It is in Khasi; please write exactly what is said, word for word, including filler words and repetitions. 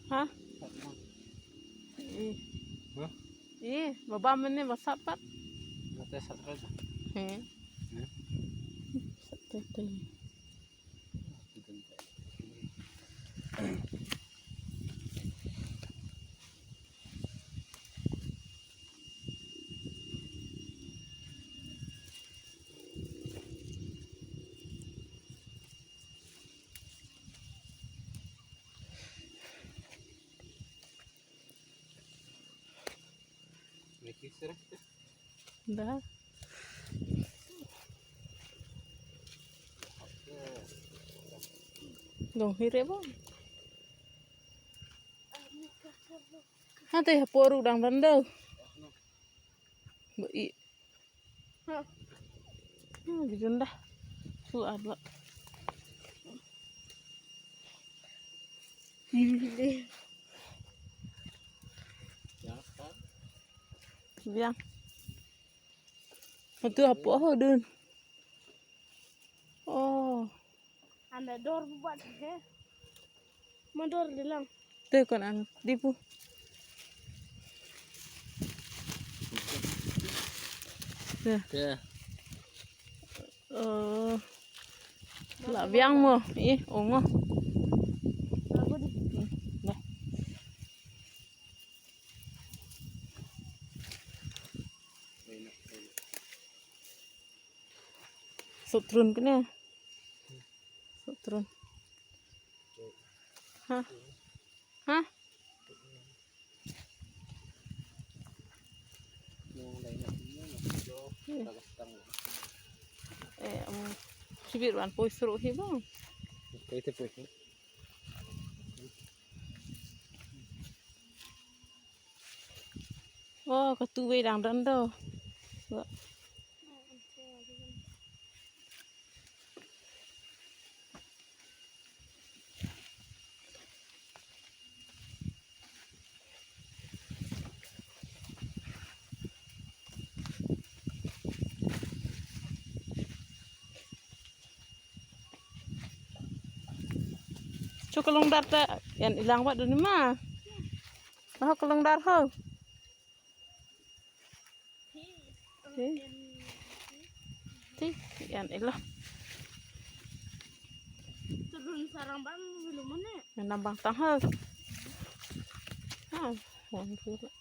Ha? Eh. Hah? Eh, baba mene basat pat. Mate sat raja. He. He. Sat tete. Da. Dong hire bang. Hate ha poru dang dang dau. Ba i. Ha. Hmm, bijun dah. Su adwa. Biang. Itu apa ho dun? Oh. Anda dor buat he. Mandor dilang. Te kon ang dipu. Te. Te. Oh. La biang mo. Ih, ongo. Aku di. Hmm, dah. Sot trun kene. Sot trun. Ha? Ha? Eh, um, sibit wan poi suru hi bang. Poi te poi. Oh, ka tu wei dang don do. Cho ka long dar ta, ïan i lang wat dun ma. Ho ka long dar ho. Ti, ti, ïan i la. Turun sarang bang, belum mana? Nambang tang ho. Ha, wan tu la.